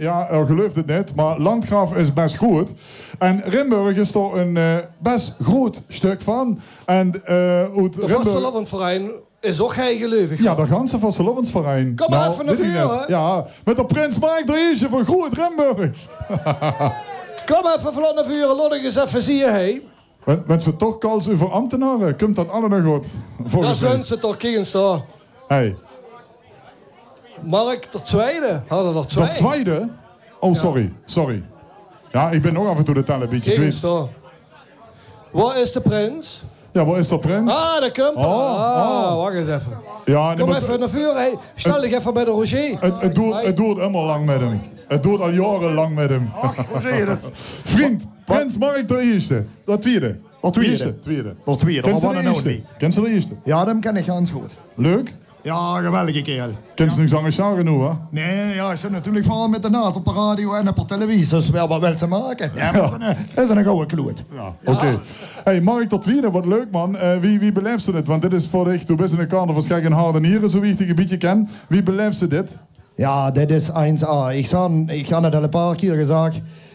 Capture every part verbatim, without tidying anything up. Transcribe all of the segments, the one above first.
Ja, geer geleuf 't neet, maar Landgraaf is bes groeët. En Rimburg is dao 'n, eh, bes groeët stök van. En, eh, oet Rimburg... De vastelaovendverein is ouch hei, geleuf ich. Ja, de ganse vastelaovendverein. Kom maar effe nao veure. Ja, mit de prins Mark d'n Ierste van groeët Rimburg. Kom effe vlot nao veure, laot ich ins effe zieë, hè. Wen, wen ze toch kals euver ambtenare, kump dat allemaol good. Volges mich. Dao zunt ze toch, kiek ins dao. Hey. Mark d'n Twiede, hadde d'r twee. D'n Twiede? Oh, sorry, sorry. Ja, ich bin nog aaf en toe de tel e bietje kwiet. Kiek ins dao. Wo is de prins? Ja, wo is de prins? Ah, dao kump 'r. Oh, wach ins effe. Ja, nee, maar kom effe nao veure, hè. Stel dich effe bie de Roger. 't Doert, 't doert ummer lang mit häöm. 't Doert al jaore lang mit häöm. Ach, Roger, dat... Vriend, prins Mark d'n Ierste. D'n Twiede. D'n Twiede. Ierste, twiede. D'n Twiede. Kins se d'n Ierste? Kins se d'n Ierste? Ja, dae ken ich gans good. Leuk? Ja, geweldige kaerel. Kins se nog zange sjare noe, hè? Nee, ja, ich zit natuurlik veural mit de naas op de radio en op de televisie. Dus ja, wat wils se make? Ja, dat is 'ne, dat is 'ne gouwe kloeët. Ja, oké. Hey, Mark d'n Twiede, wat leuk, man. Eh, wie, wie belaefs se dit? Want dit is veur dich, doe bis 'ne carnavalsgek in hart en niere, zoewie ich dich e bietje ken. Wie belaefs se dit? Ja, dit is eins A. Ich zaan, ich han 't al e paar kier gezag.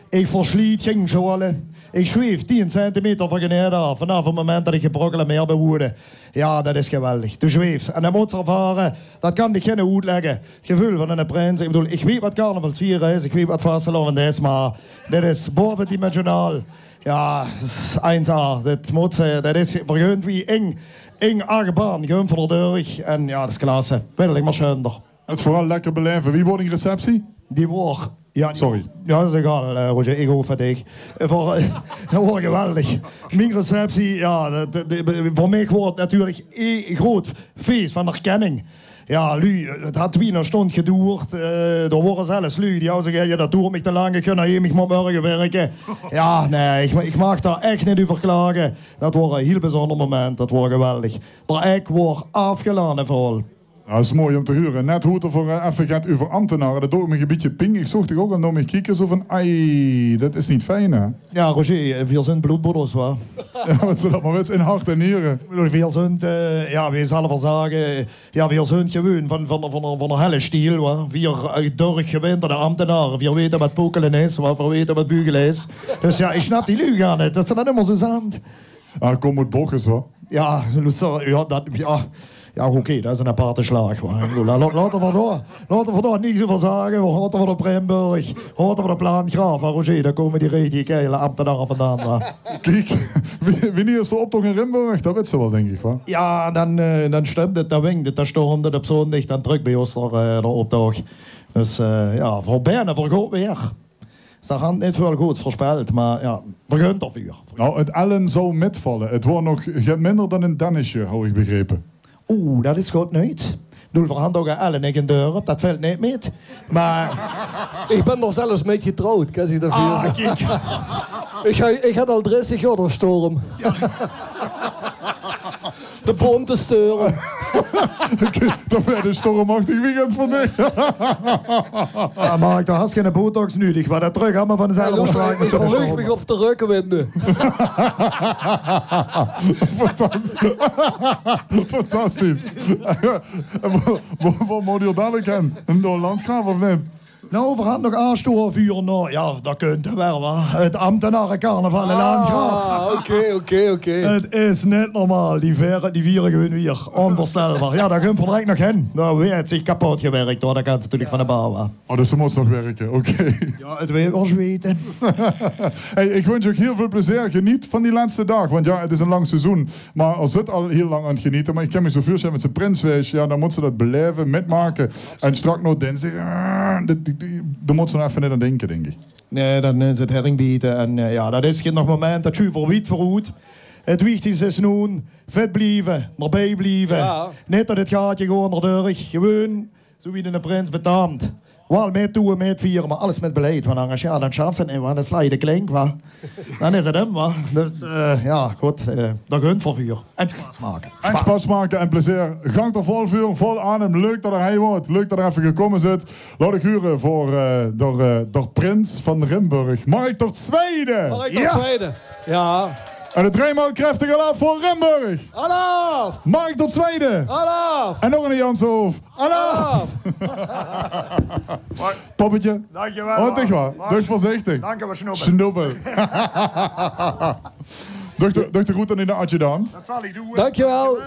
Ich versliet geng sjoale. Ich zweef tieën centimeter van genade aaf. Vanaaf 't moment dat ich geproclameerd bin woeëde. Ja, dat is geweldig. Doe zweefs. En dat mós se ervare. Dat kan dich geine oetlègke. 't Geveul van 'ne prins. Ich bedoel, ich weet wat carnaval viere is. Ich weet wat vastelaovend is. Maar dit is bovedimensionaal. Ja, dat is eins A. Dit mós se, dat is vergeund wie ing, ing achtbaan. Geun veur de deur. En ja, dat is klasse. Wil ich maar sjoonder. 't Veural lekker belaeve. Wie woor dien receptie? Die woor, ja, die... Sorry. Ja, dat is egaal, eh, Roger, ich hoof van dich. Eh, veur, dat woor geweldig. Mien receptie, ja, dat, dat, dat, veur mich woor 't natuurlik e groeët fees van erkenning. Ja, luuj, 't hat twieënhalf sjtond gedoerd. Eh, d'r wore zelfs luuj die hadde gezag: "Ja, dat doert mich te lang, ich gaon nao heem, ich mót mörge wirke." Ja, nee, ich, ich maag dao ech neet euver klage. Dat woor e hiel bezunder moment, dat woor geweldig. D'r ek woor aafgelaoje veural. Ja, dat is mooi um te hure. Net hoot d'r veur, eh, effe get euver ambtenare. Dat doot mich e bietje ping. Ich zoog dich ouch al nao mich kieke, zoe van: "Ai, dat is neet fijn, hè?" Ja, Roger, eh, veer zunt bloedbrodders, wa? Ja, wat se dat maar wits, in hart en niere. Ich bedoel, veer zunt, eh, ja, wie zal ich 't zage? Ja, veer zunt gewoon van, van, van, van 'ne helle stiel, wa? Veer, eh, dörchgewinterde ambtenare. Veer weite wat poekele is, wa? Veer weite wat bugele is. Dus ja, ich snap die luuj gaar neet, dat ze dat ummer zoe zant. Ah, kom oet Bochum, wa? Ja, Lucerne, ja, dat, ja. Ja, oké, dat is 'n aparte sjlaag, wa. Ich bedoel, laot, laot d'r veur dao, laot d'r veur dao niks euver zage. Veer haote van op Rimburg, haote van op Landgraaf, wa, Roger, dao kómme die richtige keile ambtenare vandaan, wa. Kiek, wie, wienie is d'r optoch in Rimburg? Dat wits se waal, dink ich, wa? Ja, dan, eh, dan sjtump 't, dan winkt 't, dan sjtormt 't op zóndig, dan trök bie ós d'r, eh, d'r optoch. Dus, eh, ja, veur bènne, veur good weer. Ze hant neet väöl goods veurspeld, maar ja, vergund d'r vuur. Nou, 't ellen zou mitvalle. 't Woor nog get minder dan e dennesje, haw ich begrepe. Oeh, dat is good nuuts. Ich bedoel, veer hant ouch e ellen in 't dörp, dat vèlt neet mit. Maar ich bin d'r zelfs mit getrouwd, kins se dat... Ah, kiek. Ich, ich had al dressig jaor d'r sjtorm. Ja. De bónte sjtorm. Oké, dat waer e sjtormachtig weekend veur dich. Ja, Mark, doe has geine botox nudig, wa. Dat trök allemaol vanzelf. Hey, Loes, ich verheug mich op de rökkewinde. Fantas-, fantastisch. En wo, wo, wo mót geer dalik hen? Nao Landgraaf of neet? Nou, veer hant nog aansjtoeë vuur nao, ja, dat kunt waal, wa. 't Ambtenarecarnaval in Landgraaf. Ah, oké, oké, oké. 't Is neet normaal. Die viere, die viere gewoon weer. Ónveursjtelbaar. Ja, dao kump 'r direk nog hin. Dao weurt zich kapot gewirk, wa. Dat kan natuurlik van de baal, wa. Oh, dus doe mós nog wirke. Oké. Ja, 't weurt waal zwete. Hey, ich wunsj uch hiel väöl plezeer. Geneet van die lèste daag. Want ja, 't is e lang seizoen. Maar geer zit al hiel lang aan 't genete. Maar ich kin mich zoe veursjtelle, wen se prins waers, ja, dan mós se dat belaeve, mitmake. En sjtrak nao dinsdig, eh, dat, die, die, dao mós se nog effe neet aan dinke, dink ich. Nee, dan is 't herring biete. En, eh, ja, dat is gen nog moment. Dat sjuuf v'r wied veuroet. 't Wichtigste is noe fit blieve, d'rbie blieve. Ja. Neet door 't gaatje gaon, d'r dörch. Gewoon, zoe wie de prins betaamt. Waal mitdoe, mitviere, maar alles mit beleid. Want angers, ja, dan sjafs se 't neet, wa. Dan sjlaas se de klink, wa. Dan is 't um, wa. Dus, eh, ja, good, eh, dao gunt v'r vuur. En sjpas make. En sjpas make en plezeer. Gank d'r vol vuur, vol adem. Leuk dat geer hei woort. Leuk dat geer effe gekómme zeet. Laot ich hure veur, eh, d'r, eh, d'r prins van Rimburg. Mark d'r Twiede. Mark d'r Twiede. Ja. En 't driemaal kreftig alaaf veur Rimburg. Alaaf! Mark d'r Twiede. Alaaf! En nog 'ne Jansenhof. Alaaf! Alaaf! Poppetje. Dankjewel. Oh, dich waal. Doe veurzichtig. Dank je wel, Snobbel. Snobbel. Doe de, doe de groete aan de adjudant. Dat zal ik doen. Dankjewel.